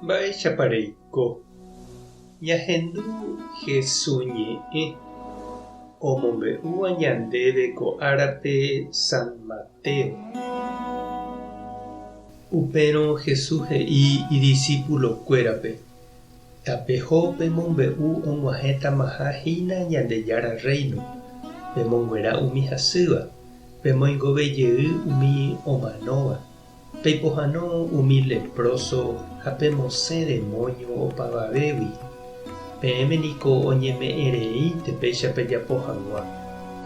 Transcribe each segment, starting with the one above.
Mba'éichapa reiko? Ñahendu Hesu ñe'ẽ omombe'úva ñandéve ko árape San Mateo. Upérõ Jesús he'i idisípulokuérape, Tapeho pemombe'u og̃uahẽtamaha hína Ñandejára Rréino, pemonguera umi hasýva, pemoingove jey umi omanóva, Peipohãno umi lepróso ha pemosẽ demóño opavavégui. Peẽme niko oñeme'ẽ reínte péicha pejapo hag̃ua.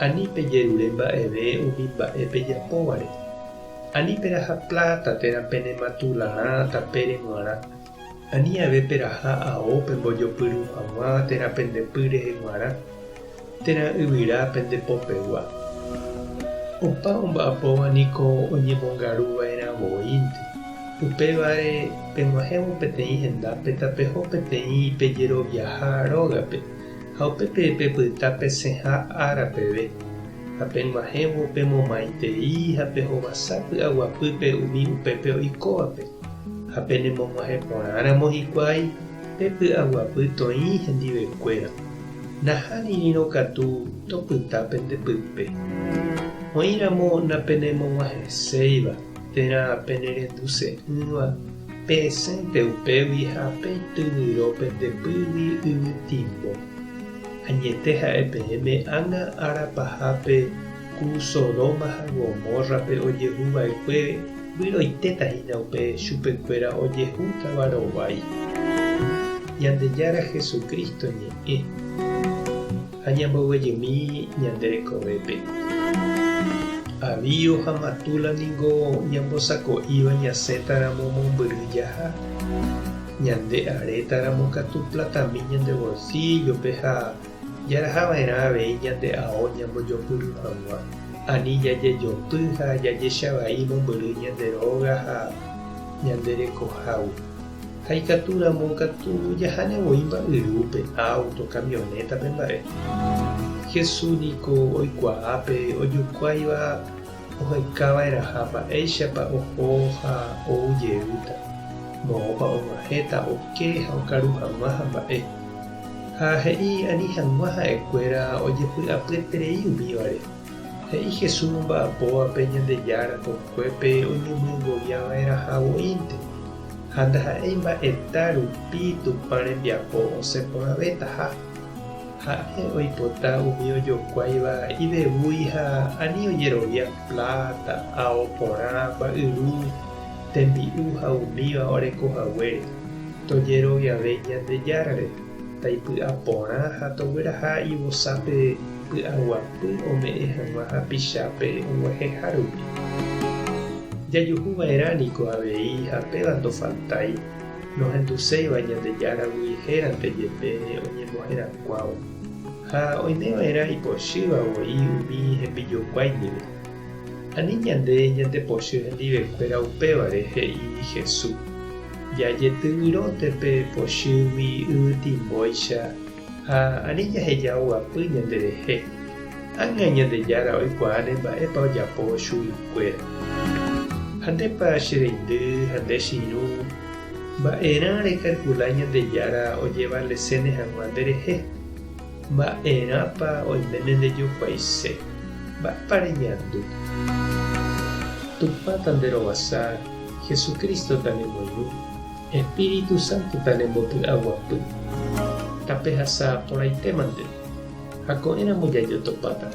Ani pejerure mba'eve umi mba'e pejapóvare. Ani peraha pláta térã penematularã tapére g̃uarã. Ani ave peraha ao pembojopyru hag̃ua térã pende py rehe g̃uarã, térã yvyra pende popegua. Opa omba'apóva niko oñemongaru va'erã voínte. Upévare peg̃uahẽvo peteĩ hendápe tapeho peteĩ pejeroviaha rógape, ha upépe pepyta pesẽha ára peve. Ha peg̃uahẽvo pemomaitei ha pehovasa py'aguapýpe umi upépe oikóvape. Ha penemog̃uahẽ porãramo hikuái, pe py'aguapy toĩ hendivekuéra. Nahánirirõ katu topyta pende pype. Oĩramo napenemog̃uahẽséiva térã penerenduse'ỹva, pesẽnte upégui ha peityvyro pende pýgui yvytimbo. Añete ha'e peẽme ág̃a ára pahápe ku Sodoma ha Gomórrape ojehu va'ekue Vyroitéta hína upe chupekuéra ojehútava rovái. Ñandejára Jesucristo ñe'ẽ ha ñamboguejymi ñande rekovépe. Avío ha matúla ningo ñambosako'íva ñasẽtaramo mombyry jaha, ñande arétaramo katu platami ñande bolsillo-pe ha Jaraha va'erã avei ñande ao ñambojopyru hag̃ua, ani jajejopy ha jajecha vai mombyry ñande róga ha ñande rekohágui. Ha ikatu ramo katu jaháne voi mba'yrúpe, áuto, kamionétape mba'e. Jesús niko oikuaa pe ojokuáiva oheka va'erãha mba'éichapa oho ha ou jeýta, moõpa og̃uahẽta oke ha okaru hag̃ua ha mba'e. Ha he'i ani hag̃ua ha'ekuéra ojepy'apyeterei umívare. He'i Jesús omba'apóvape Ñandejára kokuépe oñemyengoviava'erãha voínte, ha ndaha'éi mba'eta rupi Tupã rembiapo osẽ porãvétaha. Ha'e oipota umi ojokuáiva ivevúi ha ani ojerovia pláta, ao porã, mba'yru, tembi'u ha umíva oreko haguére. Tojeroviave Ñandejárare, taipy'a porã ha togueraha ivosápe py'aguapy ome'ẽ hag̃ua hapichápe og̃uahẽha rupi. Jajuhu va'erã niko avei ha péva ndofaltái, nohenduséiva Ñandejáragui hérante jepe oñemboherakuãvo. Ha oime va'erã ipochýva voi umi hembijokuái ndive. Ani ñande ñandepochy hendivekuéra upévare, he'i Jesús. Jajetyvyrónte pe pochýgui yvytimbóicha ha ani jaheja oguapy ñanderehe. Ág̃a Ñandejára oikuaáne mba'épa ojapo chuguikuéra. Ha ndépa che reindy ha nde che irũ, mba'erã rekalkula Ñandejára ojevaleséne hag̃ua nderehe? Mba'erãpa oiméne ndejokuaise? Mba'épa reñandu? Tupã tanderovasa, Jesucristo tanemoirũ, Espíritu Santo tanembopy'aguapy. Tapehasa porãitémante, ha ko'ẽramo jajotopáta.